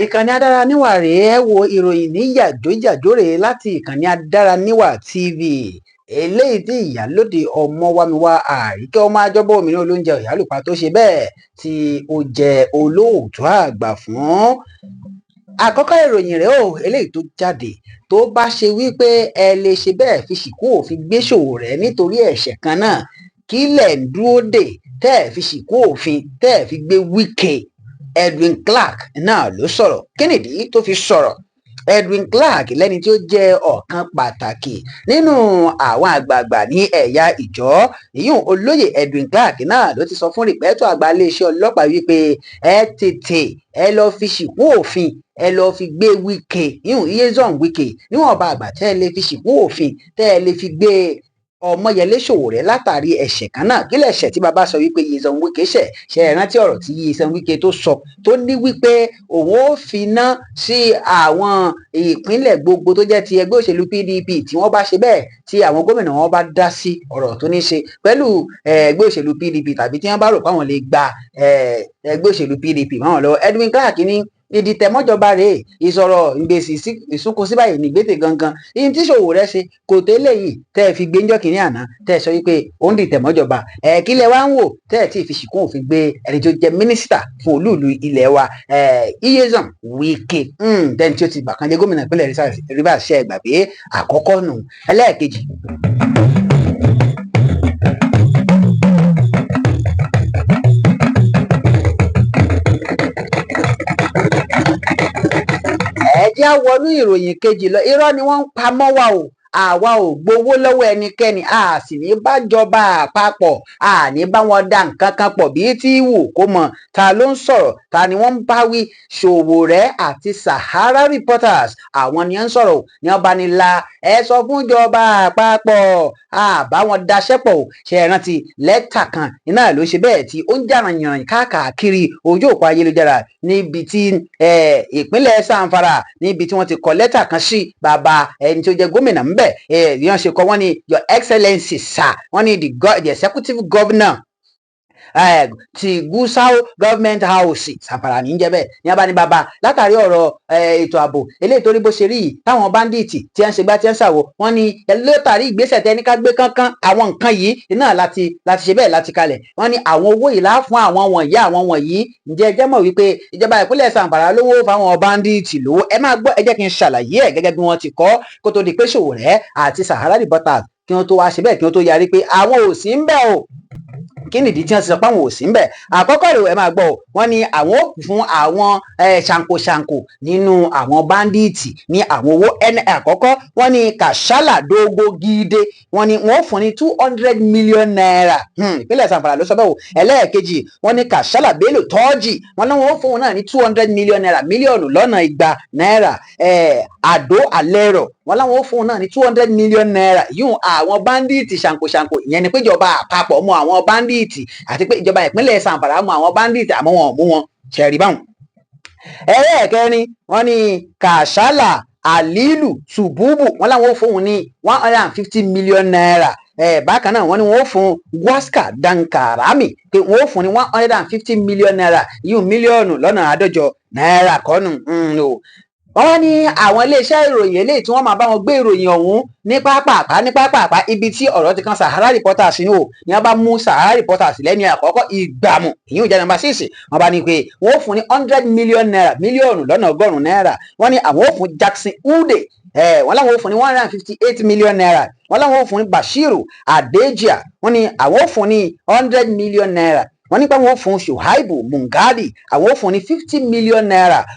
Ìkànnì Adáraníwà rèé. Ẹ wo ìròyìn ní yàjóyàjó rèé láti ìkànnì Adáraníwà TV, eléyìí tí ìyálóde Ọmọwámiwá Àríkẹ́ ọmọ àjọbọ òmìnira olóúnjẹ ìyálùpá tó ṣe bẹ́ẹ̀ tí ó jẹ́ olóòtú àgbà fún. Àkọ́kọ́ ìròyìn rèé o, eléyìí tó jáde tó bá ṣe wípé ẹ lè ṣe bẹ́ẹ̀ fi ṣìkún òfin gbé Sowore nítorí ẹ̀ṣẹ̀ kan náà, kí lẹ̀ ń dúró dè tẹ́ ẹ̀ fi ṣìkún òfin tẹ́ ẹ̀ fi gbé Wike? Edwin Clark náà ló sọ̀rọ̀. Kí nìdí tó fi sọ̀rọ̀? Edwin Clark lẹ́ni tí ó jẹ́ ọ̀kan pàtàkì nínú àwọn àgbààgbà ní ẹ̀yà ìjọ ìyún olóyè Edwin Clark náà ló ti sọ fún rìpẹ́tọ̀ àgbà iléeṣẹ́ ọlọ́pàá wípé ẹ tètè ẹ lọ fi ṣìkún òfin, ẹ lọ fi gbé Wike, ìyún Nyesom Wike, níwọ̀nba àgbà tẹ́ ẹ lè fi ṣìkún òfin tẹ́ ẹ lè fi gbé Ọmọyẹlé Sowore látàrí ẹ̀ṣẹ̀ kan náà. Kí lẹ̀ṣẹ̀ tí bàbá sọ wípé Nyesom Wike ṣẹ̀? Ṣe é rántí ọ̀rọ̀ tí Nyesom Wike tó sọ, tó ní wípé òun ó finá sí àwọn ìpínlẹ̀ gbogbo tó jẹ́ ti ẹgbẹ́ òṣèlú PDP tí wọ́n bá ṣe bẹ́ẹ̀ tí àwọn gómìnà wọn bá dá sí ọ̀rọ̀ tó ní ṣe pẹ̀lú ẹgbẹ́ òṣèlú PDP, tàbí tí wọ́n bá rò pé àwọn lè gba ẹgbẹ́ òṣèlú PDP mọ́ wọn lọ́wọ́. Edwin Clark ní ìdìtẹ̀mọ́jọba rèé, ìsọ̀rọ̀ ìgbèsì ìsúnkun sí báyìí nígbètè gangan. Ìyẹn tí Sowore ṣe kò tẹ́lẹ̀ yìí tẹ́ ẹ fi gbé ńjọ́ kìíní àná tẹ́ ẹ sọ wípé ó ń dìtẹ̀mọ́jọba. Ẹ kí lẹ wá ń wò tẹ́ ẹ tí ì fi ṣìkún òfin gbé ẹni tó jẹ́ mínísítà fún olúùlú ilẹ̀ wa, Nyesom Wike, dẹ́ni tí ó ti gbà kan jẹ́ gómìnà ìpínlẹ̀ Rivers, ṣe é gbàgbé? Àkọ́kọ́ nù. Ẹlẹ́ẹ̀kejì, ẹ jẹ́ á wọnú ìròyìn kejì lọ. Irọ́ ni wọ́n ń pa mọ́ wa o, àwa ò gbowó lọ́wọ́ ẹnikẹ́ni, a sì ní bájọba àpapọ̀, a ní bá wọn dá nǹkan kan pọ̀ bí tí wù kó mọ̀. Ta ló ń sọ̀rọ̀? Ta ni wọ́n ń bá wí? Sowore àti Sahara Reporters, àwọn ni wọ́n ń sọ̀rọ̀. Ní wọ́n bá ní la ẹ sọ fúnjọba àpapọ̀, a bá wọn daṣẹ́ pọ̀ o. Ṣe é rántí lẹ́tà kan iná ló ṣe bẹ́ẹ̀ tí ó ń jà rànyànràn káàkiri ojú òpó ayélujára níbi tí ìpínlẹ̀ Zamfara, níbi tí wọ́n ti kọ lẹ́tà kan sí bàbá ẹni tí ó jẹ́ gómìnà ńbẹ̀? Bí wọ́n ṣe kọ, wọ́n ní "Your Excellency Sir", wọ́n ní the executive governor ti Gusau Government House, Zamfara ní í jẹ́ bẹ́ẹ̀, ní abá ní bàbá, látàrí ọ̀rọ̀ ètò ààbò eléyìí torí bó ṣe rí yìí táwọn bandits tí ń ṣe gbá tí ń ṣàwò, wọ́n ní látàrí ìgbésẹ̀ tẹ́ ní ká gbé kánkán àwọn nǹkan yìí náà láti ṣe bẹ́ẹ̀ láti kalẹ̀, wọ́n ní àwọn owó yìí lá fún àwọn wọ̀nyí àwọn wọ̀nyí. Ǹjẹ́ ẹ jẹ́ mọ̀ wípé ìjọba ìpínlẹ̀ Zamfara lówó fáwọn bandits lówó? Ẹ máa gbọ́, ẹ jẹ́ kí n ṣàlàyé ẹ̀ gẹ́gẹ́ bí wọ́n ti kọ́ kó tó di pé Sowore àti Sahara Reporters kí wọ́n tó wá ṣe bẹ́ẹ̀ kí wọ́n tó yarí pé àwọn ò sí ń bẹ̀ o. Kí nìdí tí wọ́n ti sọ pé àwọn ò sí ń bẹ̀? Àkọ́kọ́ rẹ̀, ẹ máa gbọ́ o, wọ́n ní àwọn ò fún àwọn ṣàǹkóṣàǹkó nínú àwọn bandits ní àwọn owó. Ẹni àkọ́kọ́, wọ́n ní Kàṣálà Dógó Gídé, wọ́n ní wọ́n fún ní ₦200 million. Ìpínlẹ̀ Zamfara ló sọ bẹ́ẹ̀ o. Ẹlẹ́ẹ̀kejì, wọ́n ní Kàṣálà Bello Tọ́jì, wọ́n ní wọ́n fún òun náà ní ₦200 million, mílíọ̀nù lọ́nà 200 náírà. Àdó Àlẹ́rọ̀, wọ́n láwọn ó fún òun náà ní ₦200 million. Yún àwọn bandits ṣàǹkóṣàǹkó, ìyẹn ni pé ìjọba àpapọ̀ mú àwọn bandits àti pé ìjọba ìpínlẹ̀ Zamfara mú àwọn bandits, àmọ́ wọn ò mú wọn ṣẹ̀rí báwọn. Ẹlẹ́ẹ̀kẹrin, wọ́n ní Kàṣálà Alilu Sububu, wọ́n láwọn ó fún òun ní ₦150 million. Bákan náà, wọ́n ní wọ́n ó fún Gwaska Dankarami pé wọ́n ó fún ní ₦150 million, yíyún mílíọ̀nù lọ́nà 150 náírà kọ́nù o. Wọ́n wá ní àwọn iléeṣẹ́ ìròyìn eléyìí tí wọ́n máa bá wọn gbé ìròyìn ọ̀hún ní pápápá ní pápápá, ibi tí ọ̀rọ̀ ti kan Sahara Reporters ní o, ní wọ́n bá mú Sahara Reporters lẹ́ni àkọ́kọ́ ìgbàmù, ìyún jẹ́ number 6. Wọ́n bá ní pé wọ́n ó fún ní ₦100 million, mílíọ̀nù lọ́nà 100 náírà. Wọ́n ní àwọn ó fún Jackson Ude, wọ́n láwọn ó fún ní ₦158 million. Wọ́n láwọn ó fún ní Bashiru Adejia, wọ́n ní àwọn ó fún ní ₦100 million. Wọ́n ní pé wọ́n ó fún Shuaibu Mungadi, àwọn ó fún ní ₦50 million.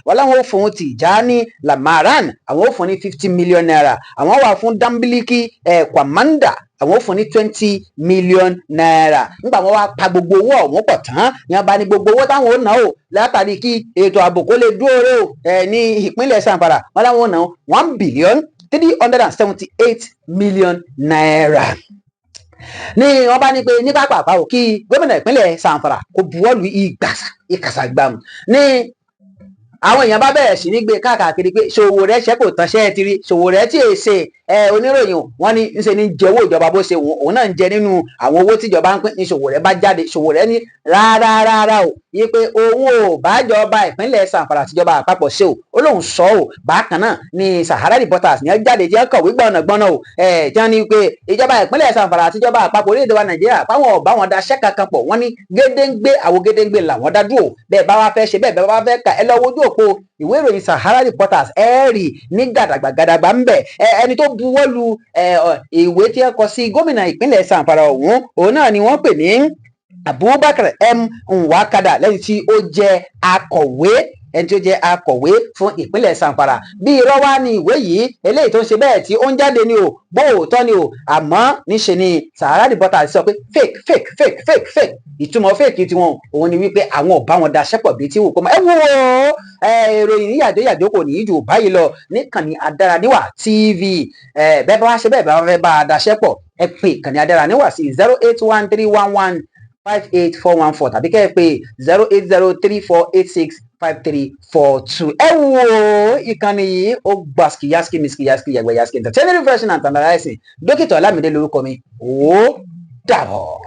Wọ́n láwọn ó fún Tijani Lamaran, àwọn ó fún ní ₦50 million. Àwọn wà fún Dambiliki Kwamanda, àwọn ó fún ní ₦20 million. Nígbà wọ́n wá pa gbogbo owó ọ̀hún pọ̀ tán, ní wọ́n bá ní gbogbo owó táwọn ó ná o látàrí kí ètò ààbò kó lè dúró o ní ìpínlẹ̀ Zamfara, wọ́n láwọn ó ná ₦1,378,000,000. Ní wọ́n bá ní pé ní pápá o, kí gómìnà ìpínlẹ̀ Zamfara kó buwọ́lù ìgbàsà ìkàsàgbàmù ní Àwọn èèyàn bá bẹ̀rẹ̀ sí ní gbé káàkiri pé Sowore ṣe kò tán, ṣẹ́ ẹ ti rí Sowore tí èè ṣe oníròyìn, wọn ní ńṣe ní jẹ owó ìjọba bó ṣe wù, òun náà ń jẹ nínú àwọn owó tíjọba ń pín ní. Sowore bá jáde, Sowore ní rárá rárá o, yí pé òun ò bá jọba ìpínlẹ̀ Zamfara àtijọba àpapọ̀ ṣe o, ó lóun sọ o. Bákan náà ni Sahara Reporters ní jáde tí wọ́n kọ̀wé gbọ̀nàgbọ̀nà o, tí wọ́n ní pé ìjọba ìpínlẹ̀ Zamfara àtijọba àpapọ̀ orílẹ̀-èdè wa Nàìjíríà fáwọn ọ̀bá wọn daṣẹ́ kankan pọ̀. Wọ́n ní gédéǹgbé àwọn gédéǹgbé làwọn dá dúró. Bẹ́ẹ̀ bá wá fẹ́ ṣe bẹ́ẹ̀, bẹ́ẹ̀ bá fẹ́ kà, ẹ lọ wojú òpó ìwé ìròyìn Sahara Reporters, ẹ rí ní gàdàgbà gàdàgbà ń bẹ̀. Ẹni tó buwọ́ lu ìwé tí ẹ kọ sí gómìnà ìpínlẹ̀ Zamfara ọ̀hún, òun náà ni wọ́n pè ní Abubakar M Nwakada, lẹ́yìn tí ó jẹ́ akọ̀wé, ẹni tí ó jẹ́ akọ̀wé fún ìpínlẹ̀ Zamfara. Bí irọ́ wá ní ìwé yìí eléyìí tó ń ṣe bẹ́ẹ̀ tí ó ń jáde ni o, bóòótọ́ ni o, àmọ́ níṣe ni Sahara Reporters sọ pé fake, fake, fake, fake, fake. Ìtumọ̀ fake tiwọn òun ni wípé àwọn ò bá wọn daṣẹ́ pọ̀ bíi tí wò kó mọ́. Ẹ wo ìròyìn ní yàjóyàjó kò ní í jù báyìí lọ níkànnì Adáraníwà TV. Bẹ́ẹ̀ bá wá ṣe bẹ́ẹ̀ bá wá fẹ́ bá a daṣẹ́ pọ̀, ẹ pè ìkànnì Adáraníwà sí 08131158414 tàbí kẹ́ ẹ pè 08034865342. Ẹ wo ìkànnì yìí, ó gbàsíkì yásíkì mísíkì yásíkì yàgbẹ́ yásíkì, entertaining, refreshing and tantalizing. Dókítà Ọlámídé lórúkọ mi, ó dàbọ̀.